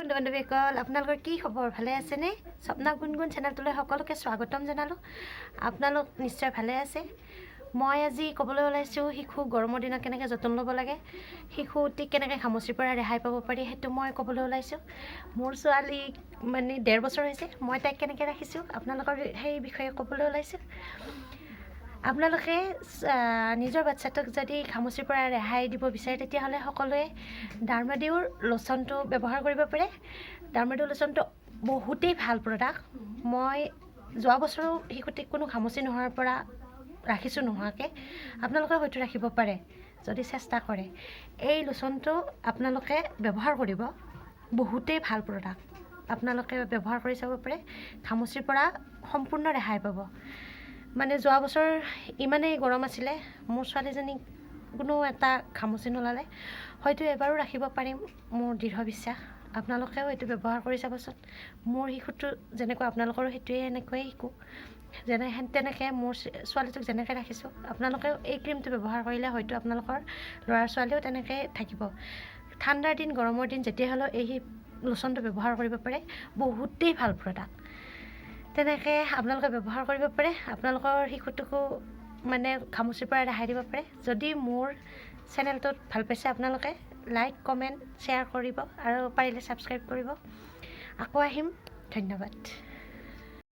বন্ধু বান্ধৱীসকল, আপোনালোকৰ কি খবৰ? ভালে আছেনে? স্বপ্না গুণগুণ চেনেলটোলৈ সকলোকে স্বাগতম জনালোঁ। আপোনালোক নিশ্চয় ভালে আছে। মই আজি ক'বলৈ ওলাইছোঁ, শিশু গৰমৰ দিনত কেনেকৈ যতন ল'ব লাগে, শিশুটিক কেনেকৈ ঘামচিৰ পৰা ৰেহাই পাব পাৰি, সেইটো মই ক'বলৈ ওলাইছোঁ। মোৰ ছোৱালীক মানে 1.5 বছৰ হৈছে। মই তাইক কেনেকৈ ৰাখিছোঁ, আপোনালোকৰ সেই বিষয়ে ক'বলৈ ওলাইছোঁ। আপোনালোকে নিজৰ বাচ্ছাটোক যদি ঘামচিৰ পৰা ৰেহাই দিব বিচাৰে, তেতিয়াহ'লে সকলোৱে ডাৰ্মাডিউৰ লোচনটো ব্যৱহাৰ কৰিব পাৰে। ডাৰ্মাডিউ লোচনটো বহুতেই ভাল প্ৰডাক্ট। মই যোৱা বছৰো শিশুটিক কোনো ঘামচি নোহোৱাৰ পৰা ৰাখিছোঁ নোহোৱাকৈ। আপোনালোকেও হয়তো ৰাখিব পাৰে যদি চেষ্টা কৰে। এই লোচনটো আপোনালোকে ব্যৱহাৰ কৰিব, বহুতেই ভাল প্ৰডাক্ট। আপোনালোকে ব্যৱহাৰ কৰি চাব পাৰে, ঘামচিৰ পৰা সম্পূৰ্ণ ৰেহাই পাব। মানে যোৱা বছৰ ইমানেই গৰম আছিলে, মোৰ ছোৱালীজনীক কোনো এটা ঘামচি নোলালে। হয়তো এবাৰো ৰাখিব পাৰিম, মোৰ দৃঢ় বিশ্বাস। আপোনালোকেও এইটো ব্যৱহাৰ কৰি চাবচোন। মোৰ শিশুটো যেনেকুৱা, আপোনালোকৰো সেইটোৱে এনেকুৱাই শিশু। যেনে তেনেকৈ মোৰ ছোৱালীটোক যেনেকৈ ৰাখিছোঁ, আপোনালোকেও এই ক্ৰীমটো ব্যৱহাৰ কৰিলে হয়তো আপোনালোকৰ ল'ৰা ছোৱালীও তেনেকৈ থাকিব। ঠাণ্ডাৰ দিন, গৰমৰ দিন, যেতিয়া হ'লেও এই লোচনটো ব্যৱহাৰ কৰিব পাৰে। বহুতেই ভাল প্ৰডাক্ট। তেনেকৈ আপোনালোকে ব্যৱহাৰ কৰিব পাৰে, আপোনালোকৰ শিশুটোকো মানে ঘামচিৰ পৰা ৰেহাই দিব পাৰে। যদি মোৰ চেনেলটোত ভাল পাইছে আপোনালোকে, লাইক, কমেণ্ট, শ্বেয়াৰ কৰিব আৰু পাৰিলে ছাবস্ক্ৰাইব কৰিব। আকৌ আহিম, ধন্যবাদ।